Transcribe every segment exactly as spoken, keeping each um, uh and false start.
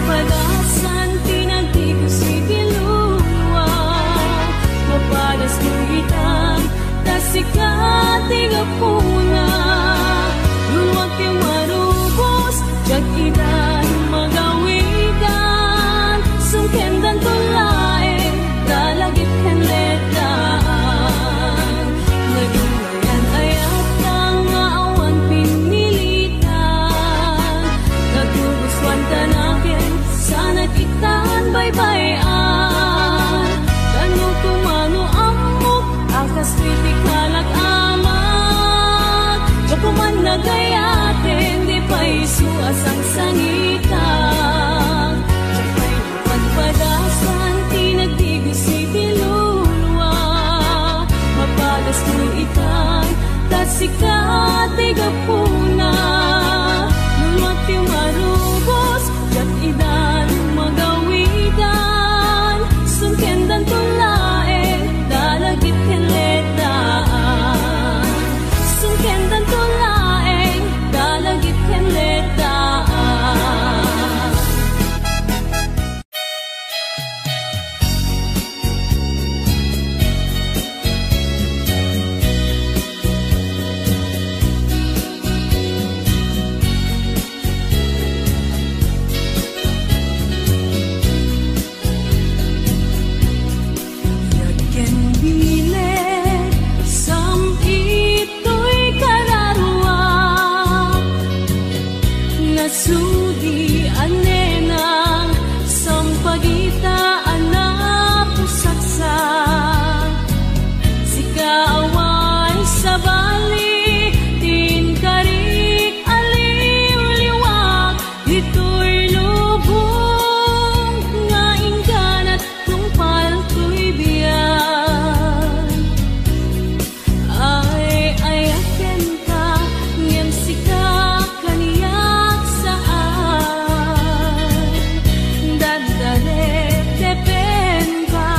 Padasan ti nagtigas iti lua, mapadas no itan, ta sika ti gapuna. Luluak ti marubos, diak idan magawidan, sungkendanto laeng, dalagit ken letdaan. Naging Ayan-ayat nga awan pinilitan, natugusuan ta naken, sana kittan baybay-an. Tano kumano ammok a kastoy ti kalag-amak, diak man nagayaten, di pay isu a sangsangitan. Diak pay Pagpadasan ti nagtigas iti lulua, mapadas no itan, ta sika ti gapuna. Luluak ti marubos, diak idan magawidan, sungkendanto laeng, dalagit ken letdaan. Sungkendanto laeng, dalagit ken letdaan. Yaggen bileg, sam-itoy kararua. Nasudi a nenang, sampagita a napusaksak. Sika awan sabali, ti inkarik a liwliwak, ditoy lubong nga inggana tungpaltoy biag. Ay-ayatenka, ngem sika kaniak saan. Dardarettepenka,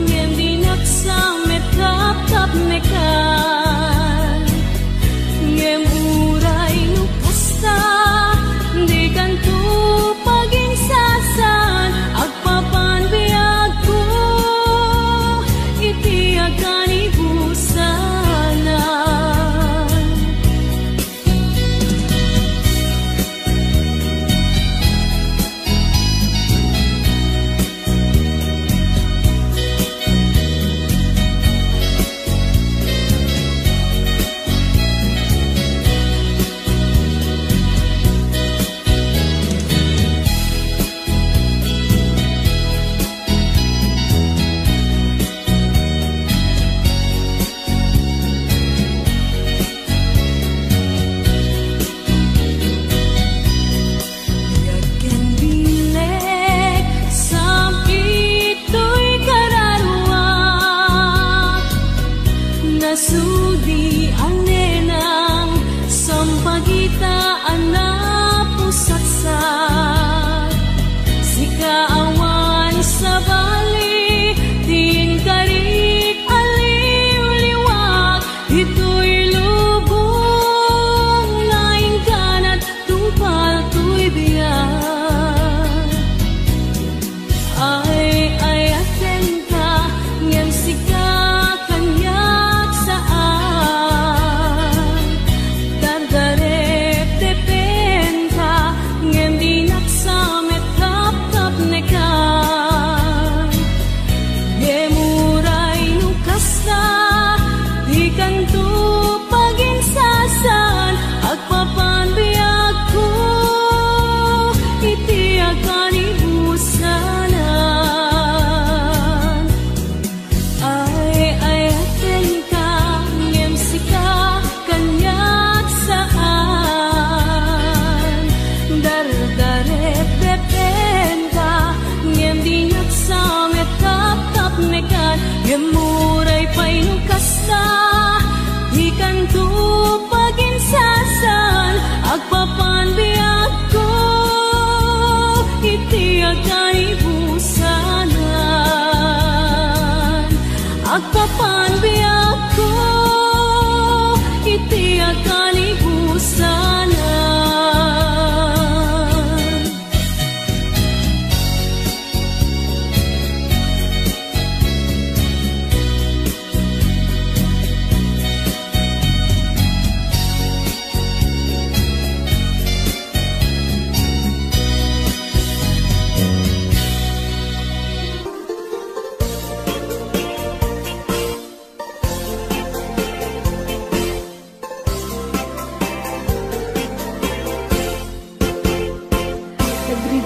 ngem dinak sa met kapkapnekan. Ngem uray no kasta, dikanto paginsasaan, agpapan biagko iti agkanibusanan. Yaggen bileg, sam-itoy kararua. Nasudi a nenang, sampagita a napusaksak. Sika awan sabali, ti inkarik a liwliwak, ditoy lubong nga inggana tungpaltoy biag. Ay-ayatenka, ngem sika kaniak saan. Dardarettepenka, ngem dinak sa met kapkapnekan. Ngem uray no kasta, dikanto paginsasaan, agpapan biagko iti agkanibusanan. Ay-ayatenka, ngem sika kaniak saan. Dardarettepenka, ngem dinak sa met kapkapnekan. Ngem uray pay no kasta, dikanto paginsasaan, agpapan biagko iti agkanibusanan. Agpapan biagko iti agkanibusanan.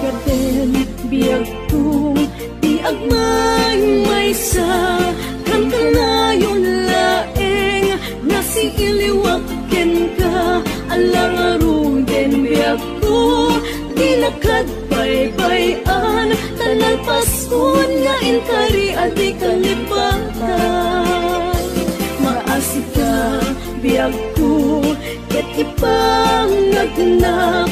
Ken biagko ti agmaymaysa, kankanayon laeng nga siiliwak kenka. Ala ngaruden biagko ti nakadbaybay-an, ta nalpaskon nga inkari a di kalipatan. Maasika, biagko, ket ipangngegnak,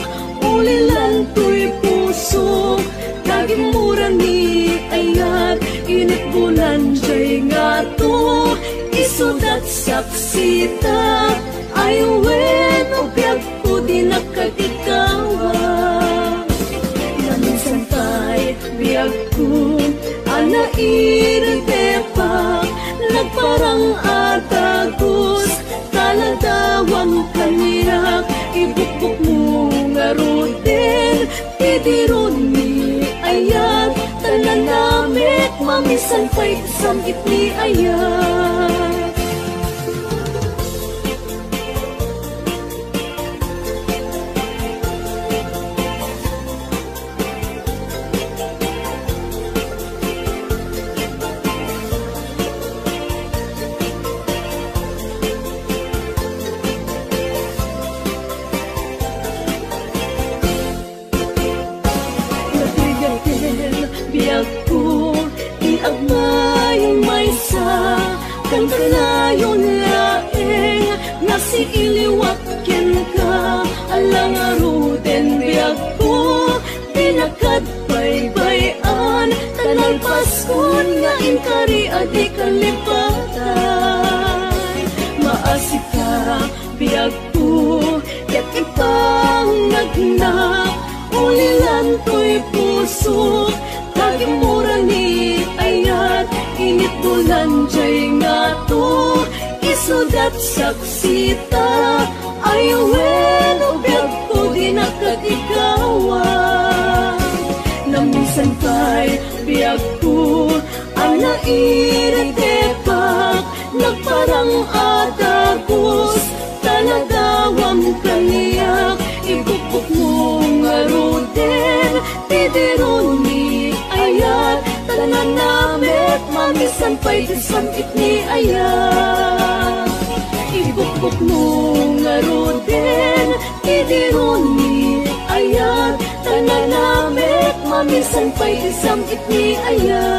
ulilan toy pusok, ta gimmura ni ayat, init bulan jay ngato, isudat saksita, ay wen, o biagko, dinak kadikawa. Naminsan pay, biagko, a nairitepak, nagparang a dagus, ta nadawam kaniak, ibukbokmo ngaruden ti diron ni ayat, ta nanamek, maminsan pay ti sam-it ni ayat. Nagrigat ken biagko ti agmaymaysa, kankanayon laeng nga siiliwak kenka. Ala ngaruden, biagko, ti nakadbaybay-an, ta nalpaskon nga inkari a di kalipatan. Maasika, biagko, ket ipangngegnak, ulilan toy pusok, ta gimmura ni ayat, init bulan jay ngato, isudat saksita, ay wen, o biagko, dinak kadikawa. Naminsan pay, biagko, a nairitepak, nagparang a dagus, ta nadawam kaniak, ibukbokmo ngaruden ti diron ni ayat, ta nanamek, maminsan pay ti sam-it ni ayat. Ibukbokmo ngaruden ti diron ni ayat, ta nanamek, maminsan pay ti sam-it ni ayat.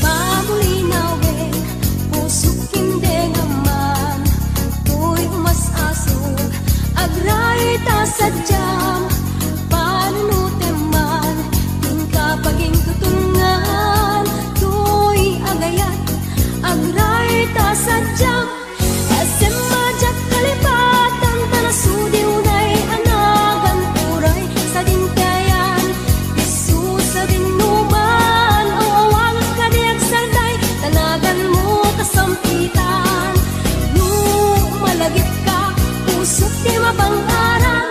Pamulinawen, pusok, indeng a man, toy umas-asok, agrarit a sadiam, panunotem man, inka pagingtutunngan, toy agayat, agrarit a sadiam, Asem a diak kalipatan, ta nasudi unay a nagan uray sadin ti ayan. Disso sadin numan, aw-awagak kadi agsarday, ta naganmo kasampitan. No malagipka, pusok ti mabang-aran.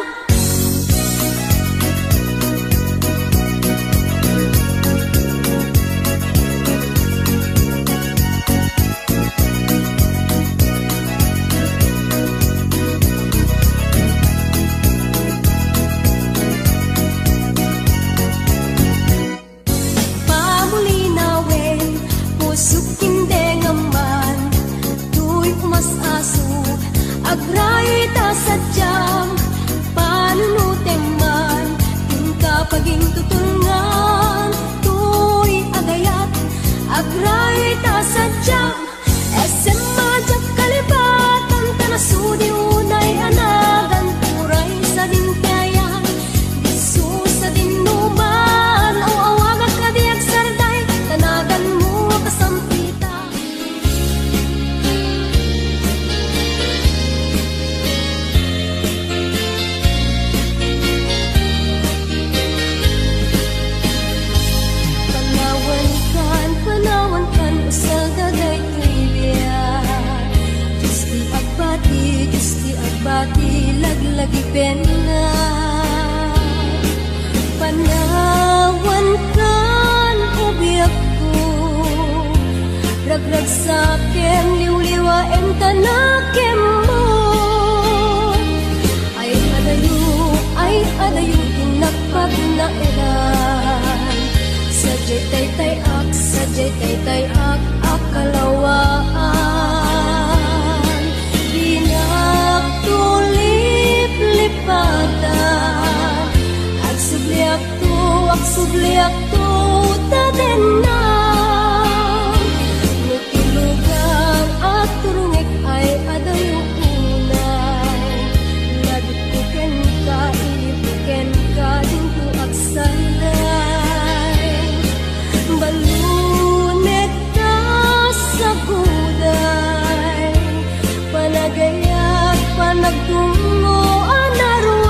Pamulinawen, pusok, indeng a man, toy umas-asok, agrarit a sadiam, panunotem man, inka pagingtutunngan, toy agayat, agrarit a sadiam. Asem a diak kalipatan, ta nasudi unay a nagan uray sadin ti ayan. Disso sadin numan, aw-awagak kadi agsarday, ta naganmo kasampitan. Panawankan, panawankan, usal dagaytoy biag. Dios ti agbati, Dios ti agbati, laglagipenna. Panawankan, Tanakemmo. Ay adayo, ay adayo ti napagnaedan. Sadiay taytay-ak, sadiay taytay-ak a kalawaan. Dinak tuliplipatan. Agsubliakto, agsubliakto, tatenna. No ti lugar a turungek ay adayo unay, lagipko kenka, ilipko kenka, dinto agsanday. Balunekta saguday, panagayat, panagtungngo a naruay.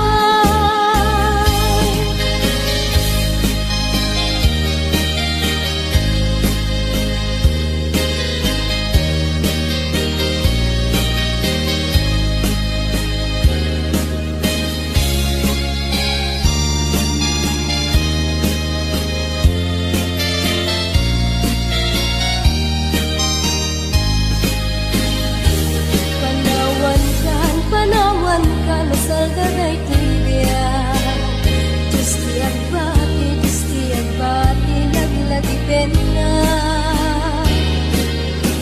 Panawankan, panawankan, no salda daytoy biag. Dios ti agbati, Dios ti agbati, laglagipenna.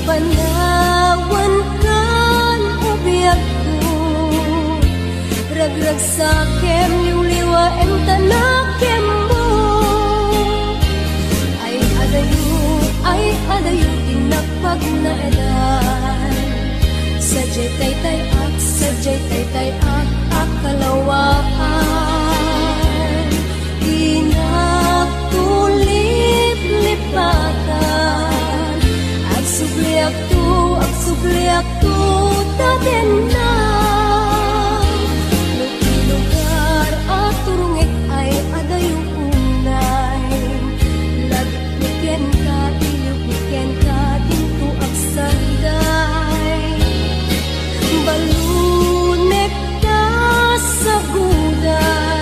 Panawankan, o biagko, ragragsakem, liwliwaem, tanakemmo. Ay adayo, ay adayo ti napagnaedan. Sadiay taytay-ak, sadiay taytay-ak a kalawaan. Dinak tuliplipatan. Agsubliakto, agsubliakto, tatenna. No ti lugar a turungek ay adayo unay, lagipko kenka, ilipko kenka, dinto agsanday. Balunekta saguday.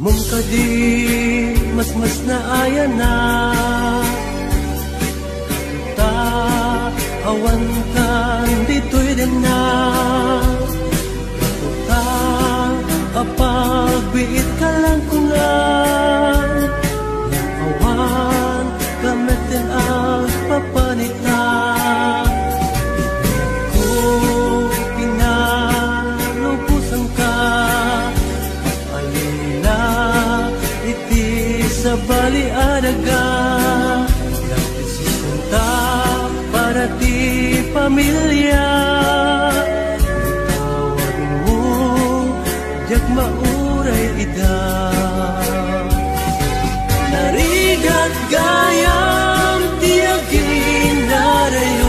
Mom kadi, masmasnaayannak. Ta awan kan ditoy dennak. Gapu ta apagbiit ka laeng koma. Awan ka met ti agpapanita. Ko pinalubosanka. Alina iti sabali a daga, nagdesisionta para ti pamilia. Tawagenmo, diak mauray ida. Narigat gayam ti aginnaray,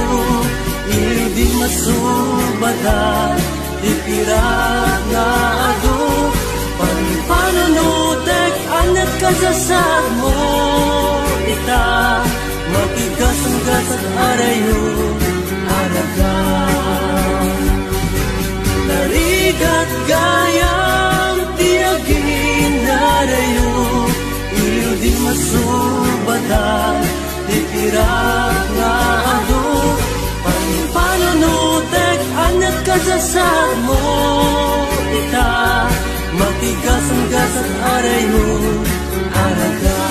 idi masubadan ti pirak nga adu. Panpanunotek, aniat kasasatmo ita, matigasgasat a rayo, araga. Narigat gayam ti aginnaray, idi masubadan ti pirak nga adu. Panpanunotek, aniat kasasatmo ita, matigasgasat a rayo, araga.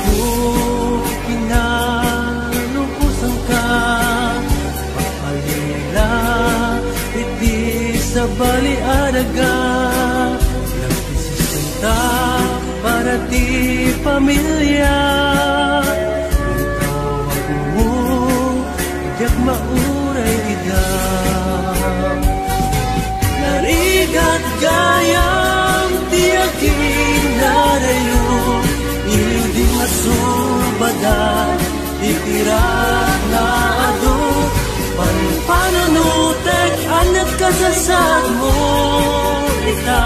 Ko pinalubosanka, Alina iti sabali a daga, nagdesisionta para ti pamilia. Itawagmo, diak mauray ida. Narigat gayam ti aginnaray, idi masubadan ti pirak nga adu. Panpanunotek, aniat kasasatmo ita,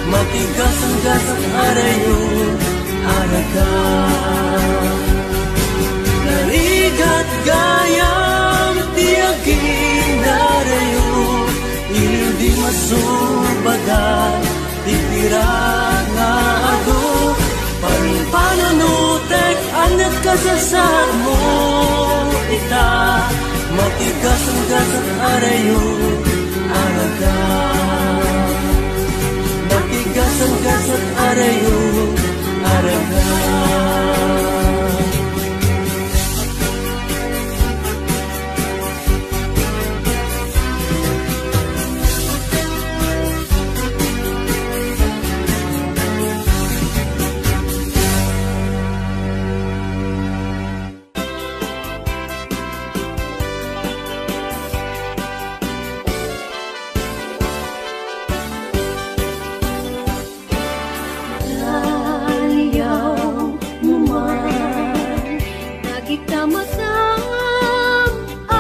matigasgasat a rayo, araga. Narigat gayam ti aginnaray, idi masubadan ti pirak nga adu. Panpanunotek, aniat kasasatmo ita, matigasgasat a rayo, araga. Matigasgasat a rayo, araga. Aliaw mo man dagita matam a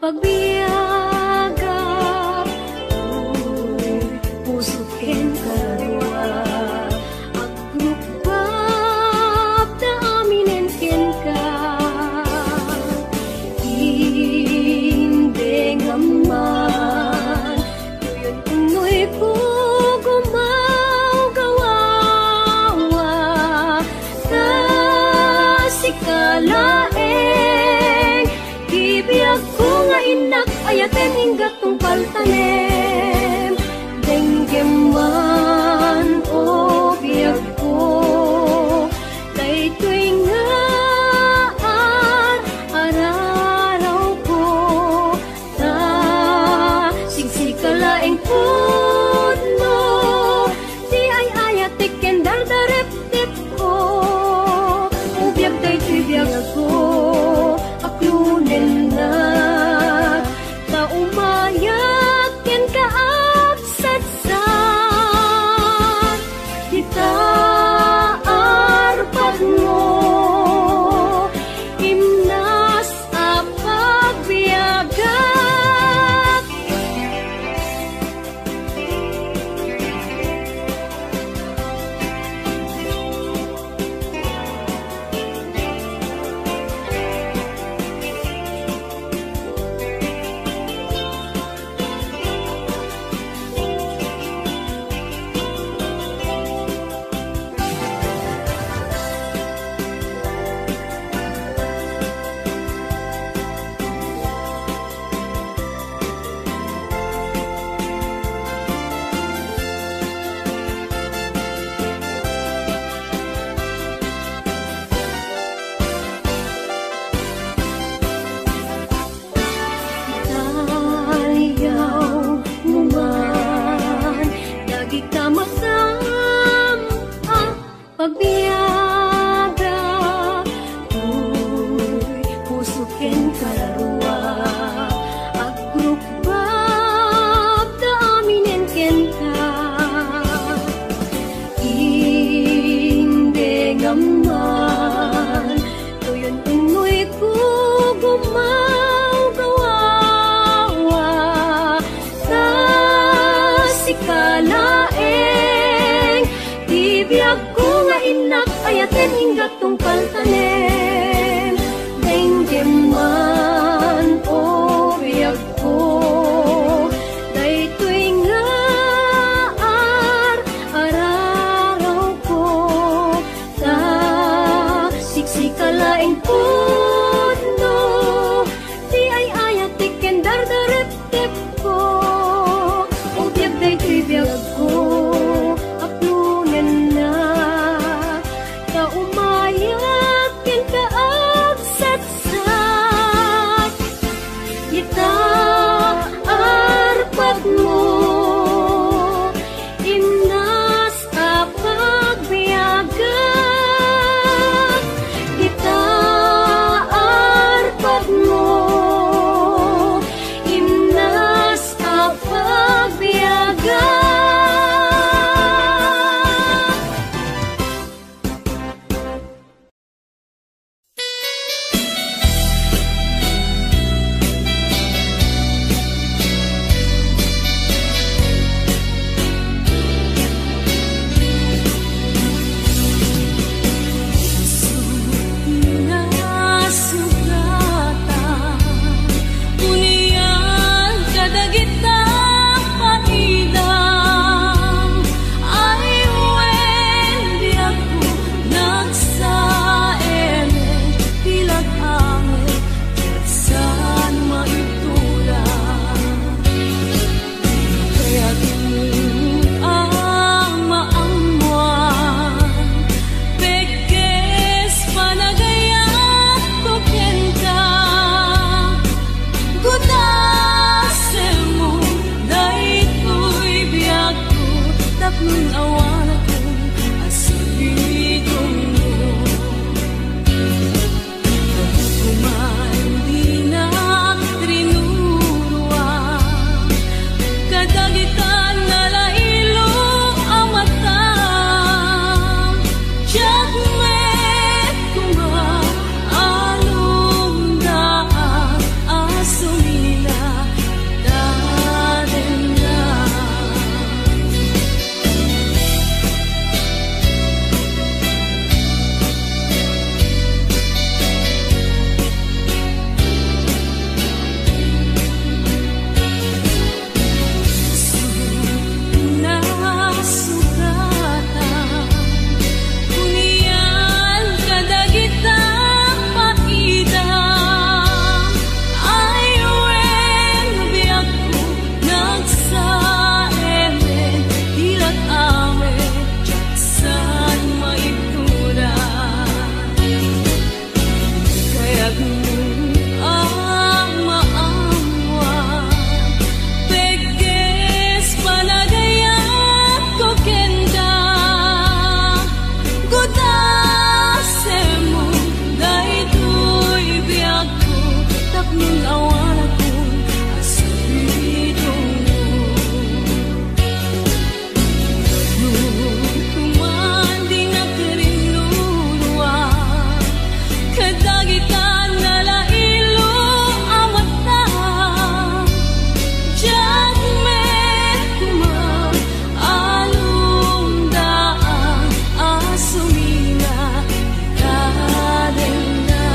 pagbiagak. Uy, pusot ken kaduak, agrukbab ta aminen kenka. Indengam man, tuyon unnoy ko gumawgawa. Ta sika laeng ti biagko nga innak ayaten, ingga tungpal tanem. Denggem man, o biagko, daytoy nga ar-ararawko. Ta siksika laeng pudno ti ay-ayatek ken dardareptepko. O biag, daytoy biagko, aklonennak ta umayak kenka. Noy kugumawgawawa, ta sika laeng ti biagko nga innak ayaten, inggat tungpal tanem. Denggem man, o biagko, daytoy nga ar-ararawko, ta siksika laeng pudno ti ay-ayatek ken dardarettepko. O biag, daytoy biagko, aplonennak, ta umayak kenka agsatsak. Ita arpadmo, innas a pagbiagak. Ita arpadmo, innas a pagbiagak. Nasugatan, unian kadagita paidam, ay wen biagko nagsaelet ti lag-amet ket saan maibturan. Kayatmo a maammoan, pekes panagayatko kenka. Gudasem daytoy biagko tapno awanakon a sabidongmo. Kuman dinak rinurua kadagita nalailo a mata. Diak met koma alongdaan a sumina dadenna. Nasugatan, unian kadagita paidam, ay wen biagko nagsaelet ti lag-amet saan maibturan. Kayatmo a maammoan, pekes panagayatko kenka. Gudasem daytoy biagko tapno awanakon a sabidongmo. Kuman dinak rinurua kadagita nalailo a mata. Diak met koma alongdaan a sumina dadenna.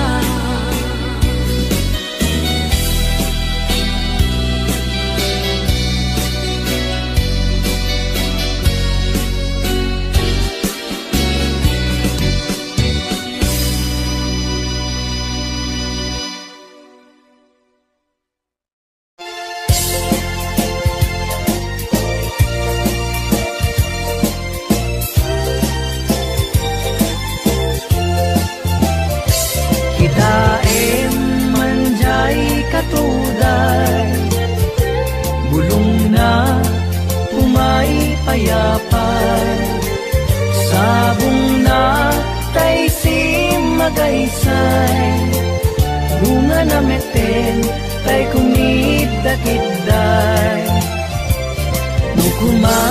Kitaem man jay katuday, bulongna, umay payapay, sabongna, tay simmagaysay, bungana metten, tay kumidakidday. No koma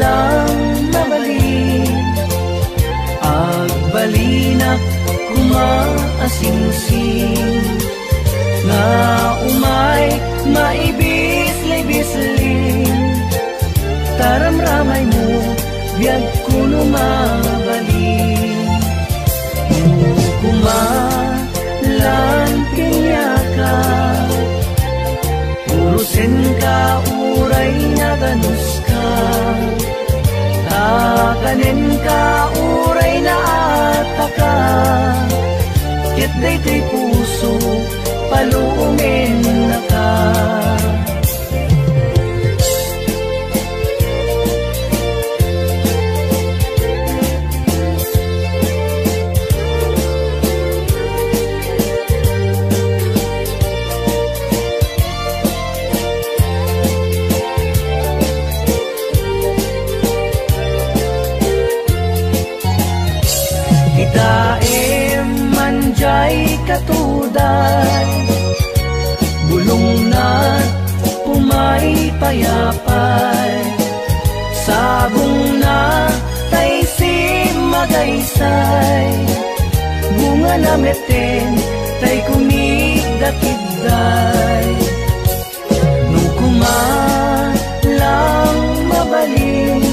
lang mabalin, agbalinak koma Asingsin nga umay maibisli-bisli, taramramaymo biag kuno mabalin. Koma lan piniaka, urosenka uray naganuska, takanenka uray naataka, ket daytoy puso, paluomennaka. Kitaem man jay katuday, bulongna umay payapay, sabongna tay simagaysay, bungana metten tay kumikdakidday. No koma lang mabalin,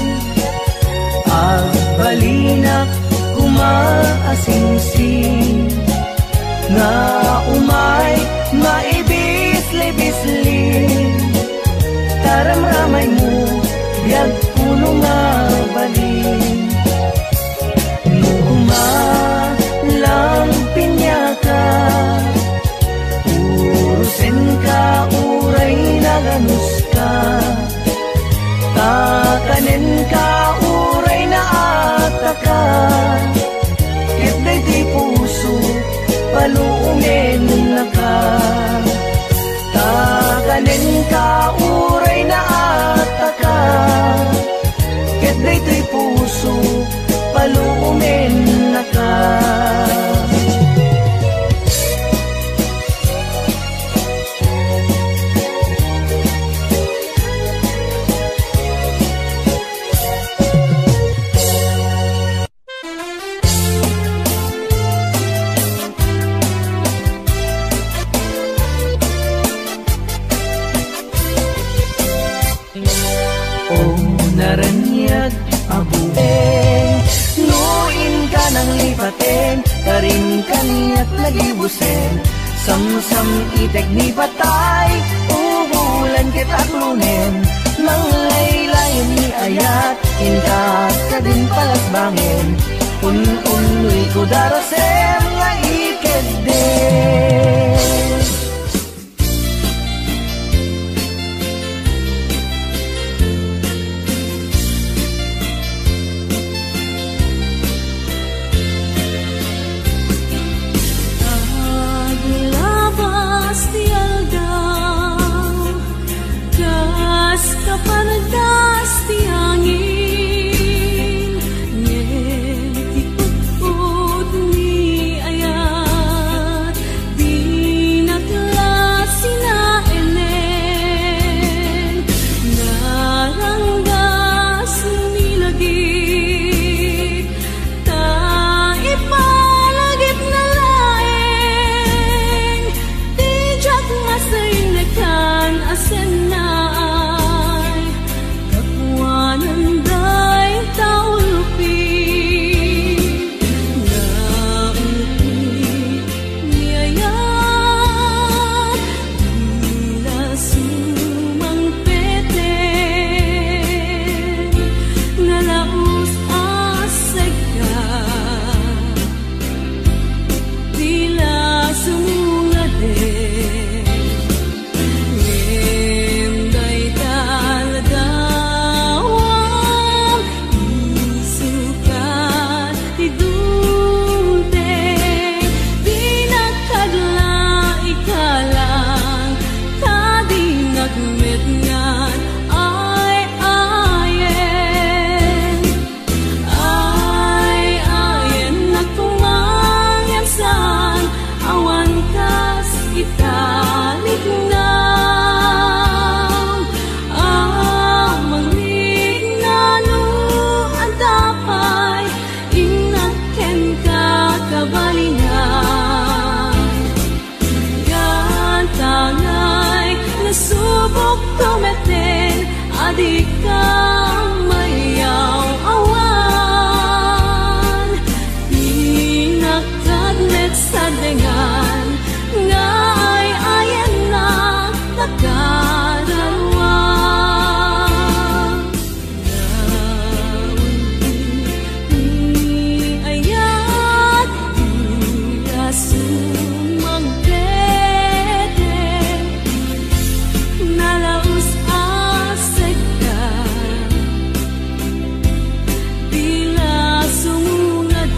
agbalinak koma a singsin, nga umay maibisli-bisli, taramramaymo biag kuno mabalin. No koma lang piniaka, urosenka uray naganuska, takanenka uray naataka, ket daytoy puso, paluomennaka. Takanenka uray naataka, ket daytoy puso, paluomennaka. O naraniag a bueng, no inka nanglipaten, karin kaniak nagibusen, samsam-itek ni patay, ubulan ket aklonen, manglaylayen ni ayat, inka kadin palasbangen, un-unnoy ko darasem nga ikedden. Aglabas ti aldaw, kas kapardas ti angin, ngem ti putput ni ayat, dinak la sinaenen. Naranggas ni lagip, ta ipalagipna laeng ti diak masennekan a sennaay. Kapuanan dayta ulpi, naulpi ni ayat, dina sumangpeten, nga laus a segga, dina sumungaden. Ngem dayta aldawan, isukat ti dumteng, dinak kadla ikalang, ta dinak met ngan ay-ayen. Ay-ayennak koma ngem saan, awan kas ita liknam a manglikna no adda pay innak kenka kabalingan. Dika mayaw-awan, dinak met sardengan, nga ay-ayannak ta kararuam. Naunti ni ayat, dika sumangpet, nalaus a sekka, dila sumungad.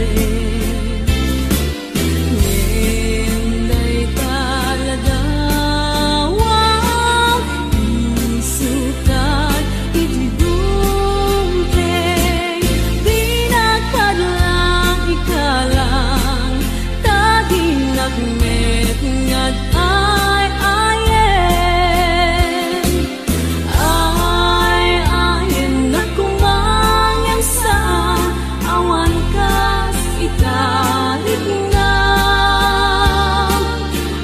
Ngem dayta ladawan, isukat iti dumteng, dinak padla ikalang, ta dinak met nga ay-ayen. Ay-ayannak koma ngem saan, awan kas itarikna.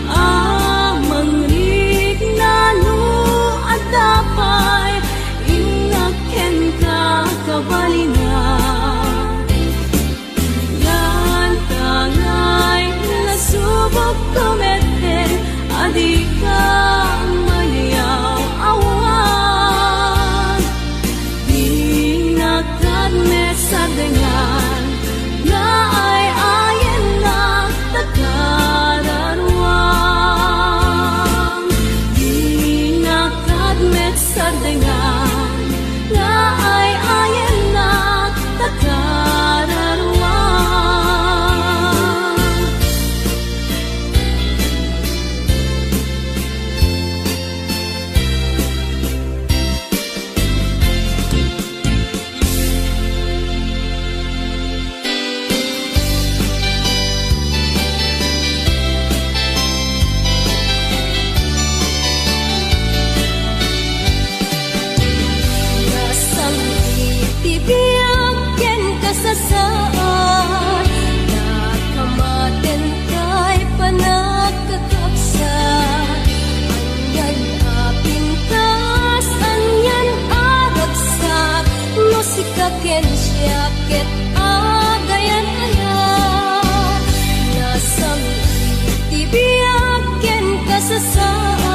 A mangrikna no adda pay innak kenka kabalina. Yan tangay nasubokko metten a dika mayaw-awan. Dinak met sardengan, nga ay-ayannak ta kararuam. Dinak met sardengan, nga ay-ayannak ta kararuam. Nasam-it ti biag ken kasasaad, nakamaten tay panagkakabsat. Anian a pintas, anian a ragsak, no sika ken siak ket agayan-ayan. Nasam-it ti biag ken kasasaad.